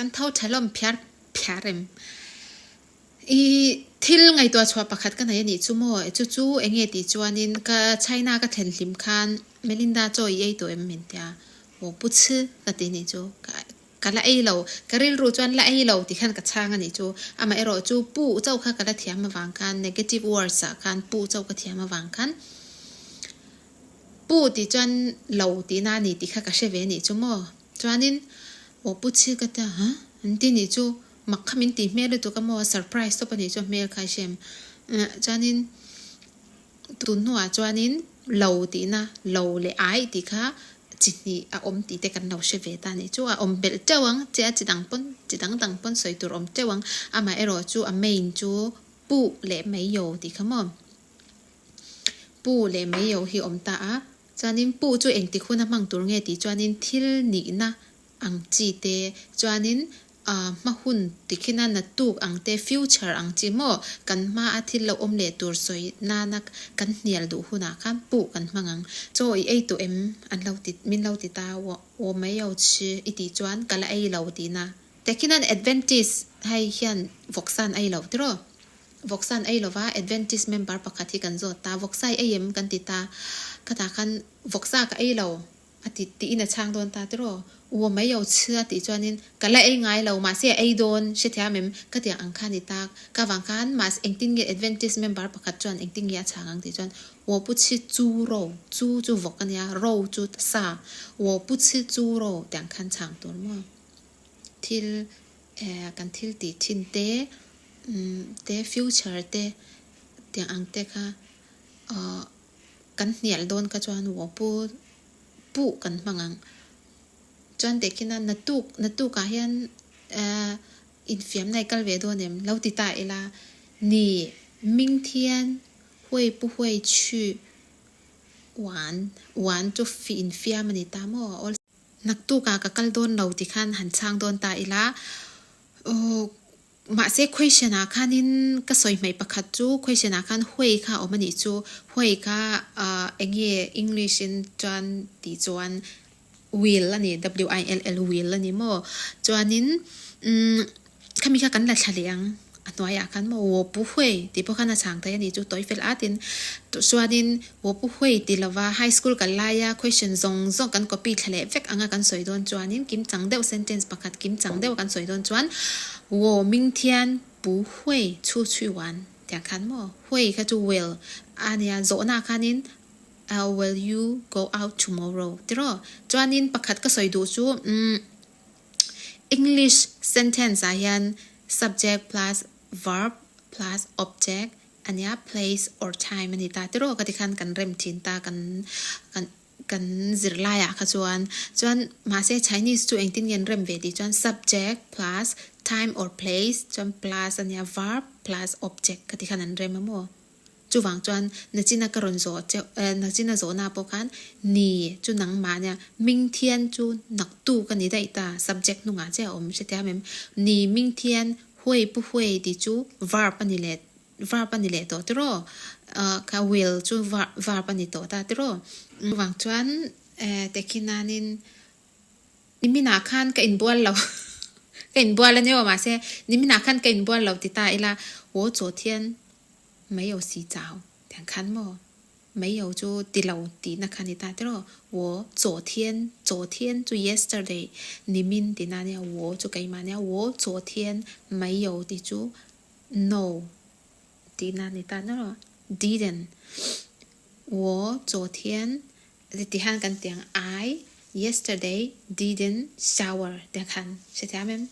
Kan tho tha hlawm phiar phiar em? I thil ngaihtuah chhuah pakhat ka nei a nih chu maw? Chu chu eng nge tih chuanin ka China ka thlen hlim khan Melinda chaw i ei tawh em min tia, aw pu chhi ka ti nih chu ka ka la ei lo, ka rilru chuan la ei lo tih khan ka chhang a nih chu. Amaherawh chu pu chauh kha ka la thiam avang khan negative words ah khan pu chauh ka thiam avang khan pu tih chuan lo tihna a ni tih kha ka hre ve a nih chu maw? Chuanin aw pu chhi ka tia ha an ti nih chu mak kha min tih hmel lutuk a maw surprise tawp a nih chu a hmel kha i hre em chuanin tun hnuah chuanin lo tihna lo leh ai tih kha chi hnih a awm tih te kan lo hre ve ta a nih chu a awm belh teuh ang che a chi dang pawn chi dang dang pawn sawi tur awm teuh ang amaherawh chu a main chu puh leh mai yo tih kha maw pu leh mai yo hi awm ta a. Chuanin pu chu engtik hun a hmang tur nge tih chuanin thil nihna ang chi te, chuanin ah hma hun tikhina naktuk ang te, future ang chi maw kan hma a thil lo awm leh tur sawi nana kan hnial duh hunah khan pu kan hmang ang. Chaw i ei tawh em? An lo ti, min lo ti ta aw mai aw chi i tih chuan ka la ei lo tihna. Tikhinan Adventist hei hian vawksan ei lo tiraw? Vawksa an ei lova, Adventist member pakhat hi kan zawt ta, Vawksa i ei em? kan ti ta. Khatah khan Vawksa ka ei lo a ti tiin a chhang dawn ta tiraw? Uaw mai o chhia tih chuanin ka la ei ngai lo, mahse a ei dawn hrethiam em? Ka tiang ang kha ni tak. Ka vang khan mahse engtin nge Adventist member pakhat chuan engtin nge a chhang ang tih chuan Uaw pu chhi chu ro, chu chu vawk a nia, ro chu sa, uaw pu chhi chu ro tiang khan chhang tur maw? Thil eh kan thil tih thin te te future te tiang ang te kha ahh kan hnial dawn kha chuan wo pu puh kan hmang ang chuan tehkhin a naktuk naktuk ah hian ehh infiamna i kal ve dawn em lo ti ta ila ni mingthian hui pu hui chhu uan uan chu infiam a ni ta maw. Naktukah ka kal dawn lo ti khan han chhang dawn ta ila, aw mahse question ah khanin ka sawi hmaih pakhat chu question ah khan hui kha a awm a nih chu, hui kha ah eng nge English in chuan tih chuan will a ni, W-I-L-L will a ni maw, chuanin umm Khami kha kan la thla leh ang, a hnuaiah khan maw Wo Pu Hui tih pawh khan a chhang thei a nih chu tawi fel atin chuanin Wo Pu Hui ti lova high school kal laia question zawng zawng kan copy thla leh vek anga kan sawi dawn chuanin kim chang deuh sentence pakhat kim chang deuh kan sawi dawn chuan Wo Ming Thian Pu Hui Chu Chui Wan tiang khan maw Hui kha chu will a nia zawhna khanin will you go out tomorrow tiraw chuanin pakhat ka sawi duh chu umm English sentence ah hian subject plus verb plus object a nia place or time a ni ta tiraw ka ti khan kan rem thin ta kan kan kan zirlai ah kha chuan chuan mahse Chinese chu engtin nge an rem ve tih chuan subject plus time or place chuan plus a nia verb plus object ka ti khan an rem a maw. Chuvang chuan nachina ka rawn zawh cheuh eh nachina zawhna pawh khan ni chu nangmah nia Mingthian chu naktu ka ni daih ta subject hnungah chiah a awm hrethiam em ni Mingthian huai pu huai tih chu verb a ni leh verb a ni leh tawh tiraw ah kha will chu verb a ni tawh ta tiraw chuvang chuan eh tehkhin nanin Niminah khan ka inbual lo ka inbual a ni aw mahse niminah khan ka inbual lo ti ta ila aw chaw thian mai aw si chau tiang khan maw mai aw chu ti lo tihna kha ni ta tiraw aw chaw thian chaw thian chu yesterday nimin tihna ania aw chu keimah ania aw chaw thian mai aw tih chu no tihna ni ta tiraw didn't aw chaw thian Ti hian kan ti ang, I yesterday didn't shower tiang khan hrethiam em?